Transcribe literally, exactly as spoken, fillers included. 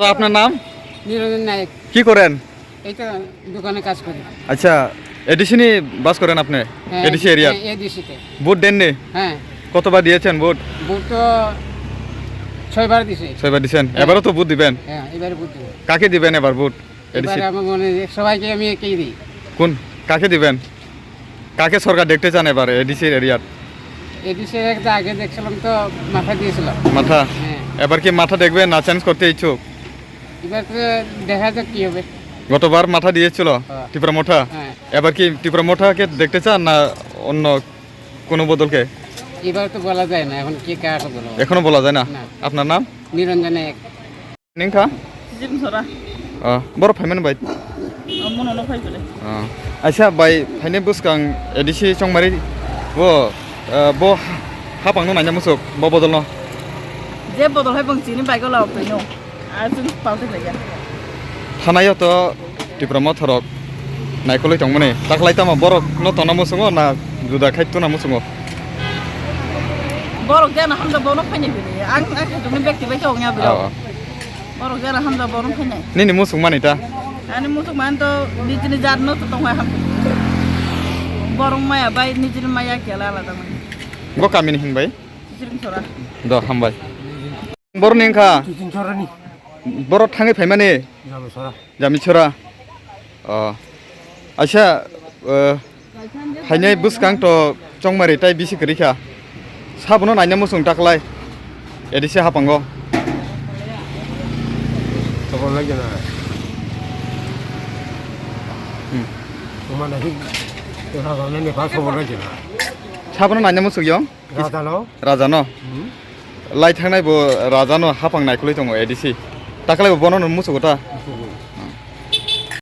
তো আপনার নাম? নিরঞ্জন নায়ক। কি করেন? এই তো দোকানে কাজ করি। আচ্ছা, এডিসি নি বাস করেন আপনি? হ্যাঁ, এডিসি এরিয়া? হ্যাঁ, এডিসি তে। ভোট দেননি? হ্যাঁ। কতবার দিয়েছেন ভোট? ভোট তো ছয়বার দিছে। ছয়বার দিছেন? হ্যাঁ। এবারও তো ভোট দিবেন? হ্যাঁ, এবারে ভোট দিব। কাকে দিবেন এবার ভোট? এডিসি? এবারে আমার মনে হয় সবাইকে আমি একেই দিই। কোন, কাকে দিবেন? কাকে সরকার দেখতে চান এবার এডিসি এরিয়ার? এডিসি একটা আগে দেখছিলাম তো, মাথা দিয়েছিলাম। মাথা? হ্যাঁ। এবার কি মাথা দেখবেন না চেঞ্জ করতে ইচ্ছুক? এবার তো দেখা যাক কি হবে। গতবার মাথা দিয়েছিল হ্যাঁ। টিপরা মোটা। হ্যাঁ। এবার কি টিপরা মোটাকে দেখতে চান না অন্য কোনো বদলকে? এবার তো বলা যায় না, এখন কে কাকে বলবো। এখনো বলা যায় না? না। আপনার নাম? নিরঞ্জন এক। Nengkha? Jim sora. Ah, borok phaimani bai? Mono no phai bole. Ah. Aisa bai phaini bwskang A D C chongmari bo, ah, bo ha-, hapang no naina musuk, bo bodol no. Je bodol hai bang chini bai gola opino. Asung pau te ya. Thanayo to Tipra mothorok naikolwi tongmani. Taklai tamo borok no tongna musungo na juda khai tuna musungo? Borok jana hamda bono phaini bini. Ang, ang khaitungni bekti bai tong ya bro. Ah, ah. Borok jana hamda bono phaini. Nini musung mani ta? Ani musung man to nijini jar no to tong ham. Borok maya bai nijini maya kela alada mani. Bo kamini hin bai? Chiring sora. Do hambai. Borok ni wngkha? Chiring sora ni. Borok thangwi phaimani? Jami sora. Jami sora. Oh. Aisa, eh, phainai bwskang to chongmari tai bisi kwrwi kha. Sabono naina muchung taklai. A D C hapango. Sabon lagi na. Hmm. Cuma nahi, cuma sabon ni pas sabon lagi na. Sabono naina muchung yong? Raja no. Raja no? Hmm. Lai thangnai bo Raja no hapang naikolwi tongo A D C. Taklai bo bono no musugo ta? Musugo.